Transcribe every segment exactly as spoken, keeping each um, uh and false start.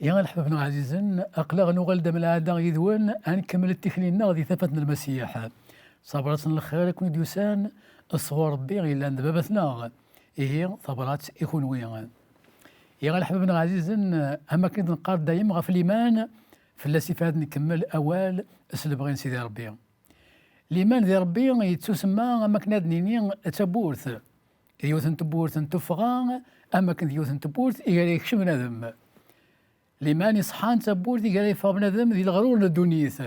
Ya leḥbab-nneɣ ɛzizen, aql-aɣ nuɣal-d am lɛada yid-wen, ad nkemmel tikli-nneɣ di tafat n Lmasiḥ. Tabrat n lxir i ken-id-yusan sɣur Ṛebbi yellan d Baba-tneɣ. Ihi, tabrat i kunwi. Ya leḥbab-nneɣ ɛzizen, am akken i d-neqqar dayem ɣef liman, fell-as ifat ad nkemmel awal s lebɣi n Sidi Ṛebbi. Liman di Ṛebbi yettusemma am akken ad nini d tawwurt. D yiwet n tewwurt n tuffɣa, am akken d yiwet n tewwurt i gar yekcem bnadem. Liman iṣeḥḥan d tawwurt i gar yeffeɣ bnadem di leɣrur n ddunit.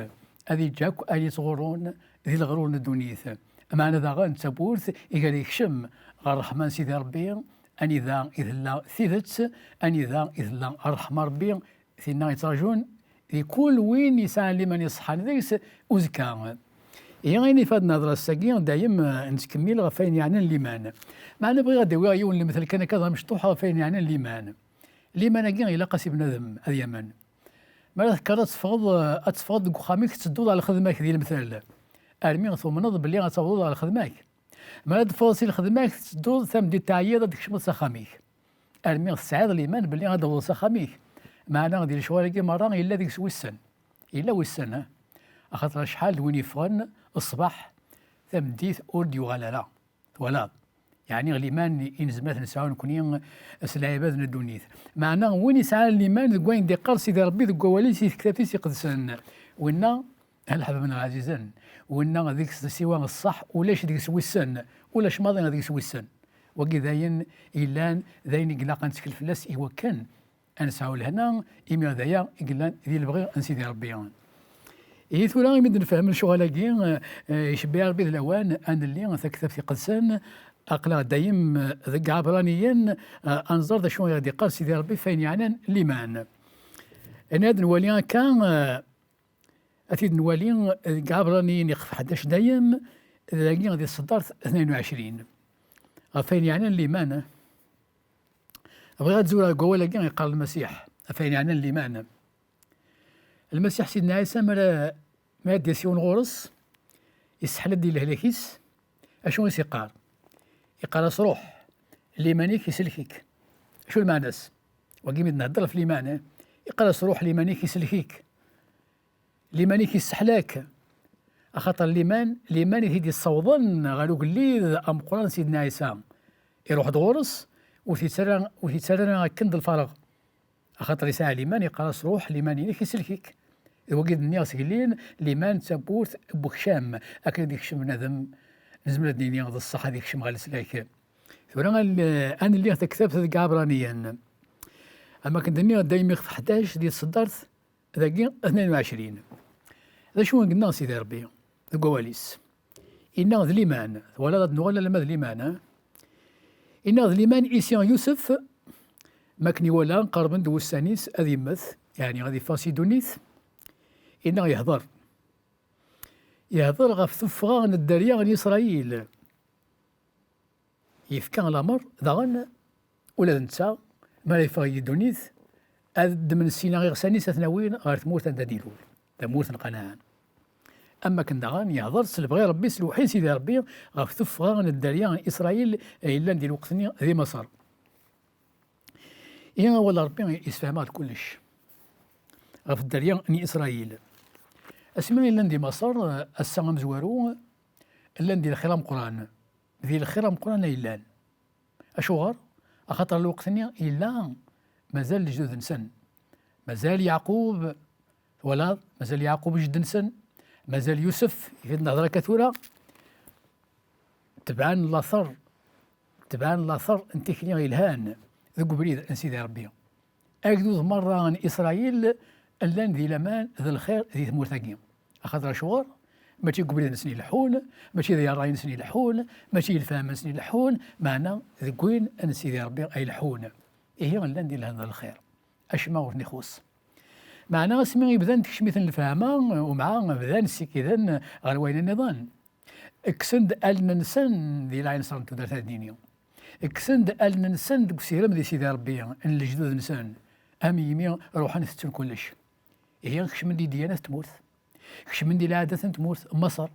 Ad yeǧǧ akk ayen yettɣurrun di leɣrur n ddunit. Meɛna daɣen d tawwurt i gar yekcem ɣer ṛṛeḥma n Sidi Ṛebbi, anida i tella tidet, anida i tella ṛṛeḥma n Ṛebbi, tinna yettraǧun di kul win yesɛan liman iṣeḥḥan deg-s uzekka. Ihi ayen ifadden hḍer ass-agi, dayem, eh, nettkemmil ɣef wayen yeɛnan liman. Meɛna bɣiɣ ad d-awiɣ yiwen n lemtel kan akka d amecṭuḥ ɣef wayen yeɛnan liman. Liman-agi ilaq-as i bnadem ad yamen. Mi ara tekkeḍ ad teffɣeḍ, eh, ad teffɣeḍ deg uxxam-ik, tettedduḍ ɣer lxedma-k di lemtel. Armi tumneḍ belli ad tawḍeḍ ɣer lxedma-k. Mi ara d-teffɣeḍ si lxedma-k, tettedduḍ tameddit teɛyiḍ ad d-tkecmeḍ s axxam-ik. Armi tesɛiḍ liman belli ad d-tawḍeḍ s axxam-ik. Meɛna di lecɣal-agi merra yella deg-s wissen. Yella wissen, eh? Axaṭer acḥal d win yeffɣen ṣṣbeḥ, tameddit ur d-yuɣal ara. Twalaḍ? Yeɛni liman i nezmer ad t-nesɛu nekni s lɛibad n ddunit. Meɛna win yesɛan liman deg wayen d-iqqar Sidi Ṛebbi deg wawal-is i tektabt-is iqedsen, winna, a leḥbab-nneɣ ɛzizen, winna deg-s siwa ṣṣeḥ, ulac deg-s wissen, ulac maḍi deg-s wissen. Wagi d ayen yellan, d ayen i ilaq ad nettkel fell-as i wakken ad nesɛu lehna, imi d aya i yellan di lebɣi n Sidi Ṛebbi. Ihi tura, imi d-nefhem lecɣal-agi, eh, icebbi Ṛebbi d lawan, ad nelli taktabt iqedsen, aql-aɣ dayem, eh, deg Ɛebraniyen, eh, ad nẓer d acu i ɣ-d-iqqar Sidi Ṛebbi f ayen yeɛnan liman. Ad nwali akka, eh, ad t-id-nwali deg Ɛebraniyen iqef ḥdac dayem, dagi di tseddart tnayen u ɛecrin. Ɣef wayen yeɛnan liman, bɣiɣ ad zureɣ deg wawal-agi yeqqar Lmasiḥ, ɣef wayen yeɛnan liman. Lmasiḥ Sidna Ɛisa, mi ara, mi ara d-yas yiwen ɣur-s, isseḥla-d i lehlak-is, acu i s-iqqar? Iqqar-as: "Ruḥ, liman-ik isellek-ik." Acu lmeɛna-s? Wagi mi d-nhedder ɣef liman, eh? Iqqar-as: "Ruḥ, liman-ik isellek-ik." Liman-ik isseḥlak. Axaṭer liman, liman i t-id-yessawḍen ɣer ugellid ameqqran Sidna Ɛisa. Iruḥ-d ɣur-s, ur t-yettarra, ur t-yettarra ara akken d lfareɣ. Axaṭer yesɛa liman, iqqar-as: "Ruḥ, liman-inek isellek-ik." D wagi d-nniɣ sgellin, liman d tawwurt n wekcam. Akken ad yekcem bnadem, nezmer ad d-nini d ṣṣeḥ ad yekcem ɣer leslak. Tura, ad n-, ad nelli taktabt deg Ɛebraniyen. Am akken d-nniɣ daymi ɣef ḥdac di tseddart, dagi, tnayen u ɛecrin. D acu i yenna Sidi Ṛebbi deg wawal-is? Yenna d liman, twalaḍ ad nuɣal alamma d liman, eh? Yenna d liman i s-yenna Yusef, mi akken iwala qerben-d wussan-is ad yemmet, yeɛni ad yeffeɣ si ddunit, yenna yehder. Yehder ɣef tuffɣa n dderya n Isṛayil. Yefka lamer, daɣen, ula d netta, mi ara yeffeɣ i ddunit, ad ddmen syin iɣsan-is ad ten-awin ɣer tmurt anda d-ilul, tamurt n Qanɛan. Am wakken daɣen yehder s lebɣi Ṛebbi, s lewḥi n Sidi Ṛebbi, ɣef tuffɣa n dderya n Isṛayil, eh, yellan di lweqt-nni di Maṣer. Ihi awal n Ṛebbi yessefhem-aɣ-d kullec ɣef dderya n Isṛayil. Asmi i llan di Maṣer, eh, ass-a amezwaru, llan di lxir ameqqran. Di lxir ameqqran ay llan. Acuɣer? Axaṭer lweqt-nni yella mazal lejdud-nsen. Mazal Yeɛqub, twalaḍ? Mazal Yeɛqub jeddi-nsen. Mazal Yusef, i d-nehder akka tura. Tebɛen later, tebɛen later n tikli yelhan deg ubrid n Sidi Ṛebbi. Agdud merra n Isṛayil llan di laman d lxir di tmurt-agi. Axaṭer acuɣer? Mačči deg ubrid-nsen i leḥḥun, mačči di ṛṛay-nsen i leḥḥun, mačči i lefhama-nsen i leḥḥun, meɛna deg win n Sidi Ṛebbi ay leḥḥun. Ihi llan di lehna d lxir. Acemma ur ten-ixuṣṣ. Meɛna asmi i bdan tekcem-iten lefhama, umɛa bdan ssikiden ɣer wayen nniḍen. Kksen-d allen-nsen di lɛinṣer n tudert ad nini. Kksen-d allen-nsen deg usirem di Sidi Ṛebbi n lejdud-nsen, am yimi ruḥen tetten kullec. Ihi kecmen di ddyanat n tmurt. Kecmen di lɛadat n tmurt n Maṣer.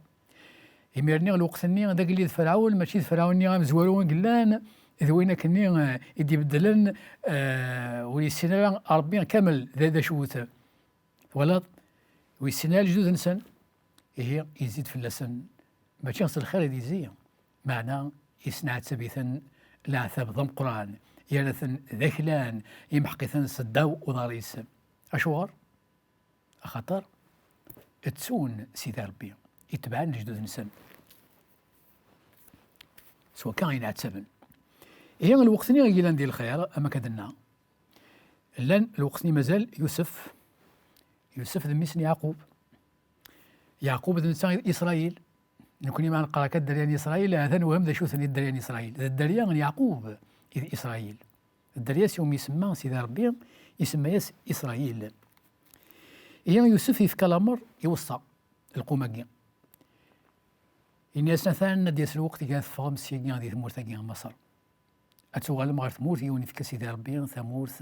Imir-nni, lweqt-nni, d agellid Ferɛun, mačči d Ferɛun-nni amezwaru i yellan, D win akkenni, eh, i d-ibeddlen, eh, ur yessin ara Ṛebbi kamel d, d acu-t. Twalaḍ? Ur yessin ara lejdud-nsen. Ihi, yezzi-d fell-asen, mačči s lxir i d-yezzi, meɛna yesneɛtab-iten leɛtab d ameqqran, yerra-ten d aklan, imḥeq-iten s ddaw uḍar-is. Acuɣer? Axaṭer ttun Sidi Ṛebbi, itebɛen lejdud-nsen. S wakka i nɛettaben. Ihi, lweqt-nni i yellan di lxir, am akka d-nenna, llan lweqt-nni mazal Yusef, Yusef d mmi-s n Yeɛqub. Yeɛqub d netta i d Isṛayil. Nekni ma neqqar akka dderya n Isṛayil, ha-t-an wehhem d acu-ten i dderya n Isṛayil. D dderya n Yeɛqub i d Isṛayil. D dderya-s iwumi isemma Sidi Ṛebbi, isemma-yas Isṛayil. Ihi Yusef yefka lameṛ, iweṣṣa lqum-agi. Ini-asen, atan ad d-yas lweqt i ara teffɣem syagi di tmurt-agi n Maṣer. Ad tuɣalem ɣer tmurt i wen-ifka Sidi Ṛebbi, tamurt,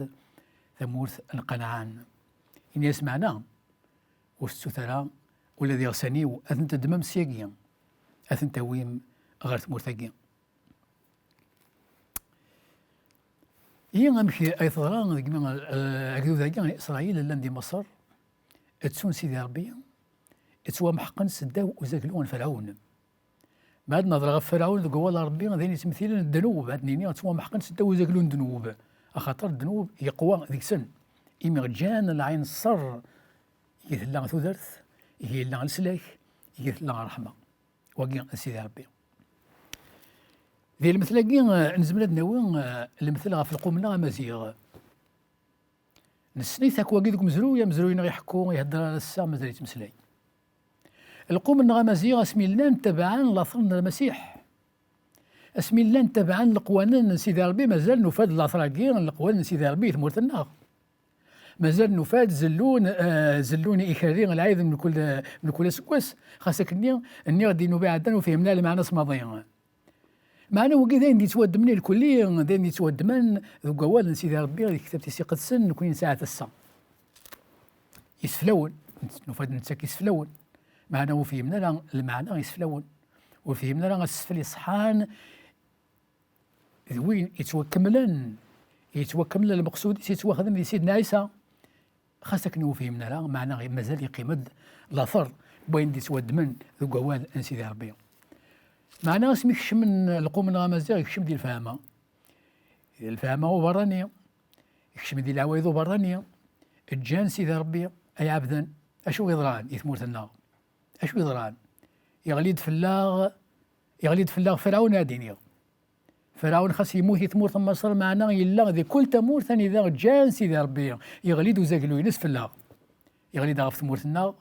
tamurt n Kanɛan. Ini-as, meɛna ur tettut ara ula d iɣsan-iw, ad ten-teddmem syagi, ad ten-tawim ɣer tmurt-agi. Ihi amek ay teḍra deg mi, eh, agdud-agi n Isṛayil llan di Maṣer, ttun Sidi Ṛebbi, ttwameḥqen seddaw uzaglu n Ferɛun. Ma ad nehḍer ɣef Ferɛun deg wawal n Ṛebbi, d ayen yettmethilen ddnub, ad nini ttwameḥqen seddaw uzaglu n ddnub, axaṭer ddnub yeqwa deg-sen, imi ǧǧan lɛin ṣṣer, igi tella tudert, igi yella leslak, igi tella ṛṛeḥma. Wagi d Sidi Ṛebbi. Di lemtel-agi, eh, nezmer ad nawi, eh, lemtel ɣef lqum-nneɣ amaziɣ. Nessen-it akk wagi deg umezruy, amezruy-nneɣ iḥekku, ihedder ar ass-a, mazal yettmeslay. Lqum-nneɣ amaziɣ, asmi llan tabɛen later n Lmasiḥ, asmi llan tabɛen leqwanen n Sidi Ṛebbi, mazal nufa-d later-agi n leqwanen n Sidi Ṛebbi i tmurt-nneɣ. Mazal nufa-d zellun, eh, zellun ikerri lɛid n mkul, mkul aseggas, xas akkenni nniɣ-d i nnuba iɛeddan ur fhimen ara lmeɛna-s maḍi. Meɛna wagi d ayen d-yettwaddmen irkelli, d ayen d-yettwaddmen deg wawal n Sidi Ṛebbi, di tektabt-is iqedsen, nekni nesɛa-t ass-a. Iseflawen, nufa-d nettak iseflawen. Meɛna ur fhimen ara lmeɛna iseflawen. Ur fhimen ara asefl iṣeḥḥan, d win yettwakemmlen, yettwakemmel lmeqsud-is, yettwaxdem di Sidna Ɛisa. Xas akken ur fhimen ara, meɛna mazal yeqqim-d later n wayen d-yettwaddmen deg wawal n Sidi Ṛebbi. Meɛna asmi kecmen lqum-nneɣ amaziɣ, yekcem di lefhama. Di lefhama uberrani, yekcem di leɛwayed uberrani, ǧǧan Sidi Ṛebbi ay ɛebden. Acu yeḍran i tmurt-nneɣ? Acu yeḍran? Yeɣli-d fell-aɣ, yeɣli-d fell-aɣ Ferɛun, ad d-iniɣ. Ferɛun xas yemmut i tmurt n Maṣer, meɛna yella di kul tamurt anida ǧǧan Sidi Ṛebbi, yeɣli-d uzaglu-ines fell-aɣ. Yeɣli-d ɣef tmurt-nneɣ,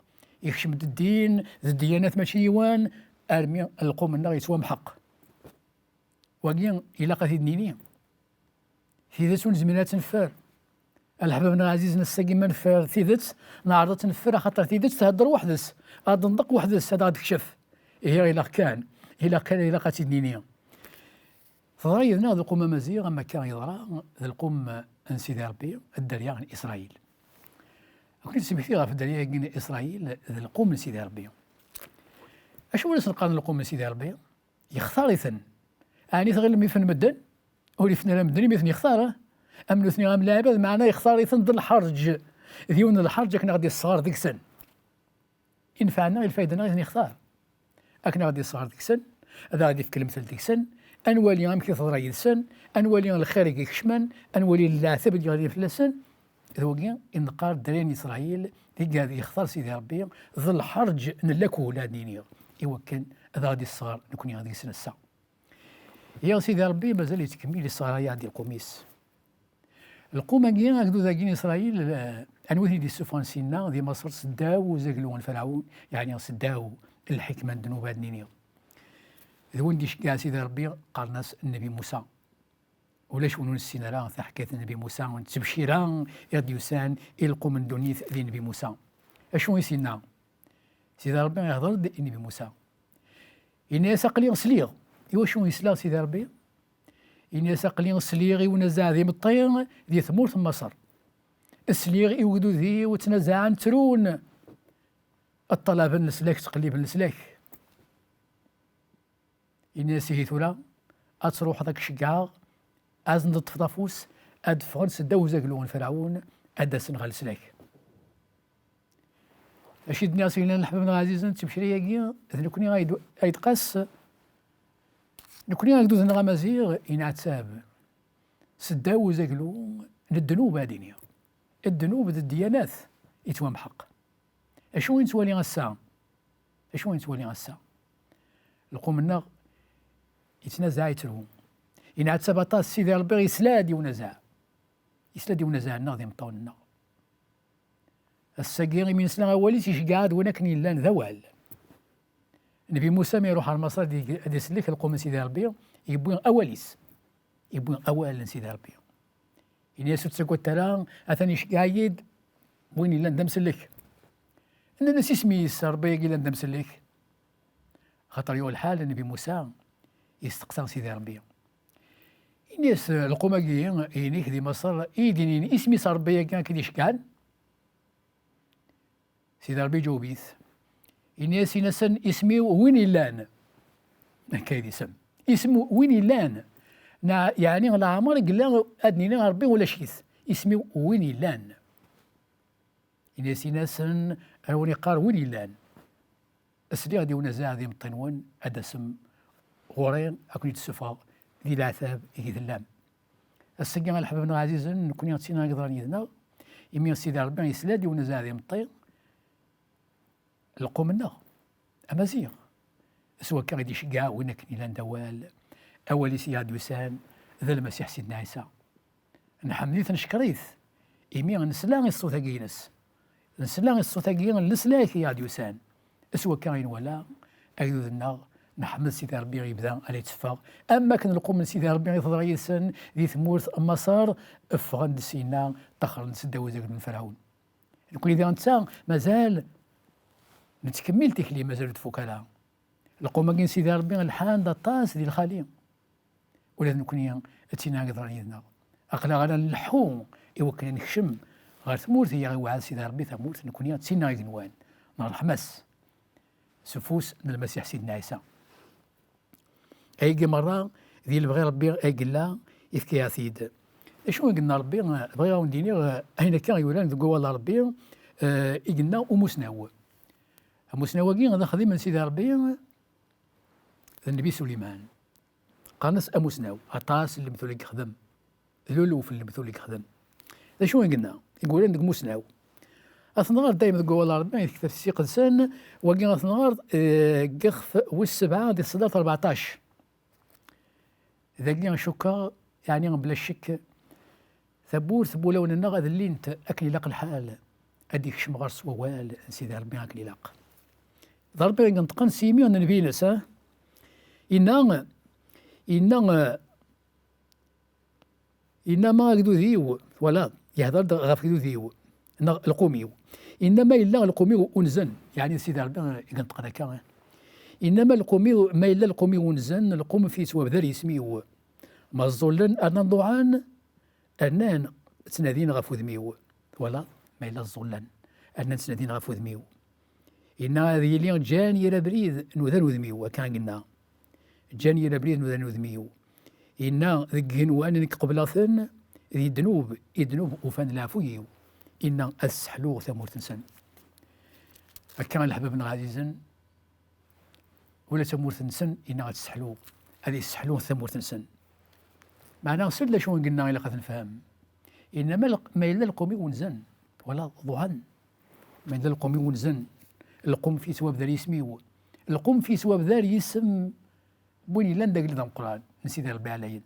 yekcem-d ddin d ddyanat mačči yiwen, armi lqum-nneɣ yettwamḥeq. Wagi ilaq ad t-id-nini. Tidet ur nezmir ad tt-neffer. A leḥbab-nneɣ ɛzizen, ass-agi ma neffer tidet, neɛreḍ ad tt-neffer, axaṭer tidet thedder weḥd-s, ad d-tenṭeq weḥd-s, ad aɣ-d-tekcef. Ihi ilaq kan, ilaq kan, ilaq ad tt-id-nini. Teḍra yid-neɣ d lqum amaziɣ, am akka yeḍra d lqum n Sidi Ṛebbi, dderya n Isṛayil. Ad ken-id-smektiɣ ɣef dderya-agi n Isṛayil d lqum n Sidi Ṛebbi. Acu i sen-qqaren lqum n Sidi Ṛebbi? Yextar-iten. Ɛni tɣilem ifen medden? Ur ifen ara medden imi ten-yextar, eh? Am nutni am lɛibad, meɛna yextar-iten d lḥerǧ, d yiwen n lḥerǧ akken ad ɣ-d-yesɣer deg-sen. Inefɛen-nneɣ, lfayda-nneɣ i ten-yextar. Akken ad ɣ-d-yesɣer deg-sen, ad aɣ-d-yefk lemtel deg-sen, ad nwali amek i teḍra yid-sen, ad nwali lxir i ikecmen, ad nwali leɛtab i d-yeɣlin fell-asen. D wagi i neqqar dderya n Isṛayil, deg ad yextar Sidi Ṛebbi, d lḥerǧ n lakul, ad nini, i wakken ad aɣ-d-yesɣer nekni deg-sen ass-a. Ihi Sidi Ṛebbi mazal yettkemmil yesɣaray-aɣ-d i lqum-is. Lqum-agi, agdud-agi n Isṛayil, eh, anwa i ten-id-yessufɣen sinna di Maṣer seddaw uzaglu n Ferɛun, yeɛni seddaw lḥekma n ddnub, ad nini. D win d-iceggeɛ Sidi Ṛebbi, qqaren-as Nnbi Musa. Ulac win ur nessin ara taḥkayt n Nnbi Musa, n ttebcira i ɣ-d-yusan i lqum n ddunit di Nnbi Musa. Acu i s-yenna? Sidi Ṛebbi ihdeṛ-d i Nnbi Musa. Yenna-yas, aql-i sliɣ. I wacu yesla Sidi Ṛebbi? Yenna-yas, aql-i sliɣ i unazaɛ d imeṭṭi di tmurt n Maṣer. Sliɣ i ugdud-iw ttnazaɛen, ttrun, ṭṭalaben leslak, ttqelliben leslak. Yenna-yas, ihi tura ad truḥeḍ ad k-ceggɛeɣ, Azen-d ṭṭfeḍ afus, ad d-ffɣen seddaw uzaglu n Ferɛun, ad d-asen ɣer leslak. Acu i d-nniɣ s yellan leḥbab-nneɣ ɛzizen, d timekra-agi, d nekkni ay d-, ay d-qas, nekkni agdud-nneɣ amaziɣ, yenɛettab seddaw uzaglu n ddnub, ad iniɣ. Ddnub d ddyanat yettwamḥeq. Acu i nettwali ass-a? Acu i nettwali ass-a? Lqum-nneɣ yettnazaɛ, yettru. Yenɛettab aṭas Sidi Ṛebbi, yesla-d i unazaɛ. Yesla-d i unazaɛ-nneɣ d imeṭṭawen-nneɣ. Ass-agi, imi nesla awal-is, iceggeɛ-d win akken yellan d awal. Nnbi Musa, mi iruḥ ɣer Maṣer ad ig-, ad isellek lqum n Sidi Ṛebbi, yewwi awal-is. Yewwi awal n Sidi Ṛebbi. Ini-as, ur ttaggadet ara, atan iceggeɛ-iyi-d win yellan d amsellek. Nnan-as, isem-is Ṛebbi-agi yellan d amsellek? Axaṭer yuɣ lḥal, Nnbi Musa yesteqsa Sidi Ṛebbi. Ini-as, lqum-agi inek di Maṣer, i yi-d-inin isem-is Ṛebbi-agi akka i d-iceggɛen? Sidi Ṛebbi iǧaweb-it. Ini-as, ini-asen, isem-iw win illan. Akka i d isem. Isem win illan. Na, yeɛni leɛmer i yella ad nini Ṛebbi ulac-it. Isem-iw win illan. Ini-as, ini-asen, ad wen-iqqar win illan. Sliɣ-d i unazaɛ d imeṭṭi-nwen, ad d-tasem ɣur-i, ad ken-id-ssufɣeɣ di leɛtab i tellam. Ass-agi, a leḥbab-nneɣ ɛzizen, nekkni d tin ara yeḍran yid-neɣ, imi Sidi Ṛebbi yesla-d i unazaɛ d imeṭṭi, lqum-nneɣ, amaziɣ. S wakka i d-iceggeɛ win akken ilan d awal, awal-is i aɣ-d-yusan, d Lmasiḥ Sidna Ɛisa. Nḥemd-it, neckeṛ-it, imi nesla i ṣṣut-agi-ines. Nesla i ṣṣut-agi n leslak i aɣ-d-yusan. S wakka i nwala, agdud-nneɣ, nḥemmed Sidi Ṛebbi yebda a la yetteffeɣ, am wakken lqum n Sidi Ṛebbi i teḍra yid-sen di tmurt n Maṣer, ffɣen-d syenna, ṭṭaxren-d seddaw uzaglu n Ferɛun. Nekkni diɣ netta, mazal nettkemmil tikli, mazal ur tfuk ara. Lqum-agi n Sidi Ṛebbi lḥan-d aṭas di lxali. Ula d nekkni d tin ara yeḍran yid-neɣ. Aql-aɣ ara nleḥḥu i wakken ad nekcem ɣer tmurt i aɣ-iwɛed Sidi Ṛebbi, tamurt nekkni d tinna igenwan, n ṛṛeḥma-s, s ufus n Lmasiḥ Sidna Ɛisa. Ayagi merra di lebɣi Ṛebbi ay yella, yefka-yaɣ-t-id. D acu i yenna Ṛebbi? Bɣiɣ ad wen-d-iniɣ, eh, ayen akka yuran deg wawal n Ṛebbi, eh, i yenna umusnaw. Amusnaw-agi d axdim n Sidi Ṛebbi, d Nnbi Suliman. Qqaren-as amusnaw, aṭas n lemtul i yexdem. D luluf n lemtul i yexdem. D acu i yenna? I yuran deg umusnaw. Ad t-nɣer dayem deg wawal n Ṛebbi, di tektabt-is iqedsen, wagi ad t-nɣer, eh, deg ixef wis sebɛa, di tseddart rbeɛṭac. Dagi cukkeɣ, yeɛni bla ccek, tawwurt n wulawen-nneɣ ad llint akken ilaq lḥal, ad d-ikcem ɣer-s wawal n Sidi Ṛebbi akken ilaq. D Ṛebbi i ineṭqen s yimi n Nnbi-ines, ah? Inna, inna, inna ma agdud-iw, twalaḍ, yehder-d ɣef agdud-iw, neɣ lqum-iw. Inna ma yella lqum-iw unzen, yeɛni d Sidi Ṛebbi i ineṭqen akka, ah? Inna ma lqum-iw, ma yella lqum-iw unzen, lqum fi yettwabdar yisem-iw. Ma ẓẓullen, rnan ḍuɛan, rnan ttnadin ɣef wudem-iw. Twalaḍ? Ma yella ẓẓullen, rnan ttnadin ɣef wudem-iw. Inna ad yili ǧǧan yir abrid nudan udem-iw, akka i yenna. Ǧǧan yir abrid nudan udem-iw. Inna deg igenwan nekk qebleɣ-ten, di ddnub, i ddnub ufan leɛfu-iw. Inna ad sseḥluɣ tamurt-nsen. Akka a leḥbab-nneɣ ɛzizen, ula d tamurt-nsen, inna ad tesseḥlu, ad yesseḥlu tamurt-nsen. Meɛna sel d acu i yenna ilaq ad t-nefhem. Inna ma lq-, ma yella lqum-iw unzen, twalaḍ, ḍuɛan. Ma yella lqum-iw unzen, lqum fi yettwabdar yisem-iw. Lqum fi yettwabdar yisem n win yellan d agellid ameqqran, n Sidi Ṛebbi ɛlayen.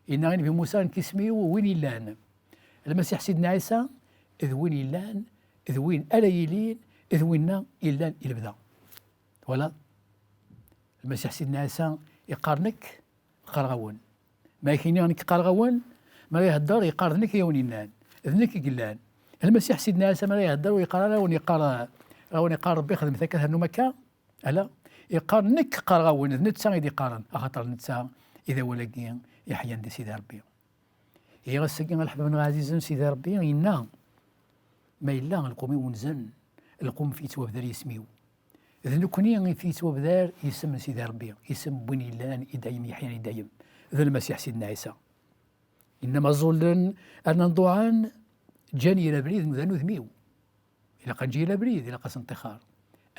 Inna i Nnbi Musa, nekk isem-iw win yellan. Lmasiḥ Sidna Ɛisa d win yellan, d win ara yilin, d winna yellan i lebda. Twalaḍ? Lmasiḥ Sidna Ɛisa iqqar, nekk qqareɣ-awen. Ma ak-iniɣ nekk qqareɣ-awen, mi ara ihedder, yeqqar d nekk i awen-yennan, d nekk i yellan. Lmasiḥ Sidna Ɛisa mi ara ihedder, ur yeqqar ara awen yeqqar, awen yeqqar Ṛebbi xedmet akka, ternum akka. Ala, iqqar, nekk qqareɣ-awen, d netta i d-iqqaren, axaṭer netta i d awal-agi iḥyan di Sidi Ṛebbi. Ihi ass-agi, a leḥbab-nneɣ ɛzizen, Sidi Ṛebbi yenna, ma yella lqum-iw unzen, lqum fi yettwabdar yisem-iw. D nekkni i fi yettwabdar yisem n Sidi Ṛebbi, isem n win yellan i dayem, yeḥyan i dayem, d Lmasiḥ Sidna Ɛisa. Innama ẓẓullen, rnan ḍuɛen, ǧǧan yir abrid nudan udem-iw. Ilaq ad neǧǧ yir abrid, ilaq ad s-neṭṭixxer.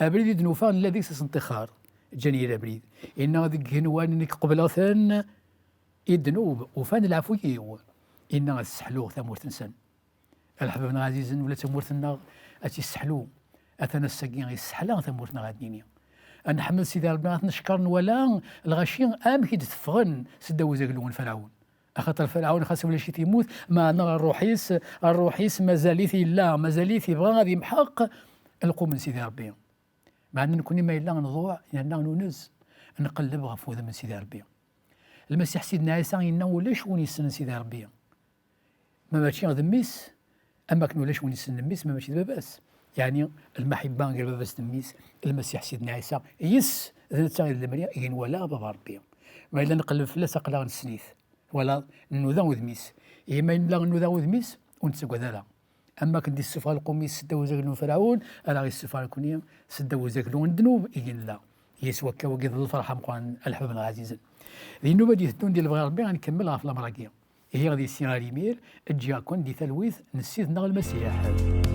Abrid i d-nufa nella deg-s ad s-neṭṭixxer, ǧǧan yir abrid. Inna deg igenwan nekk qebleɣ-ten, i ddnub ufan leɛfu-iw. Inna ad sseḥluɣ tamurt-nsen. A leḥbab-nneɣ ɛzizen, ula d tamurt-nneɣ ad tt-isseḥlu. Atan ass-agi isseḥla tamurt-nneɣ, ad nini. Ad nḥemmed Sidi Ṛebbi, ad t-neckeṛ, nwala lɣaci amek i d-teffɣen seddaw uzaglu n Ferɛun. Axaṭer Ferɛun xas ulac-it yemmut, meɛna ṛṛuḥ-is, ṛṛuḥ-is mazal-it yella, mazal-it yebɣa ad yemḥeq lqum n Sidi Ṛebbi. Meɛna nekni ma yella nḍuɛ, yerna nunez, nqelleb ɣef wudem n Sidi Ṛebbi. Lmasiḥ Sidna Ɛisa yenna ulac win yessnen Sidi Ṛebbi ma mačči d mmi-s, am wakken ulac win yessnen mmi-s ma mačči d baba-s. Yeɛni lmaḥibba gar baba-s d mmi-s, Lmasiḥ Sidna Ɛisa, yes, d netta i d lemri i nwala Baba Ṛebbi. Ma yella nqelleb fell-as aql-aɣ nessen-it. Twalaḍ, nnuda udem-is. Ihi ma yella nnuda udem-is, ur nettagad ara. Am wakken d-issufeɣ lqum-is seddaw uzaglu n Ferɛun, ara ɣ-issufeɣ nekni seddaw uzaglu n ddnub i nella. Yes, wakka wagi d lferḥ ameqqran, a leḥbab-nneɣ ɛzizen. Di nnuba d-iteddun di lebɣi Ṛebbi, ad nkemmel ɣef lamer-agi. Ihi di sin ar imir, ǧǧiɣ-ken di talwit n Ssid-nneɣ Lmasiḥ.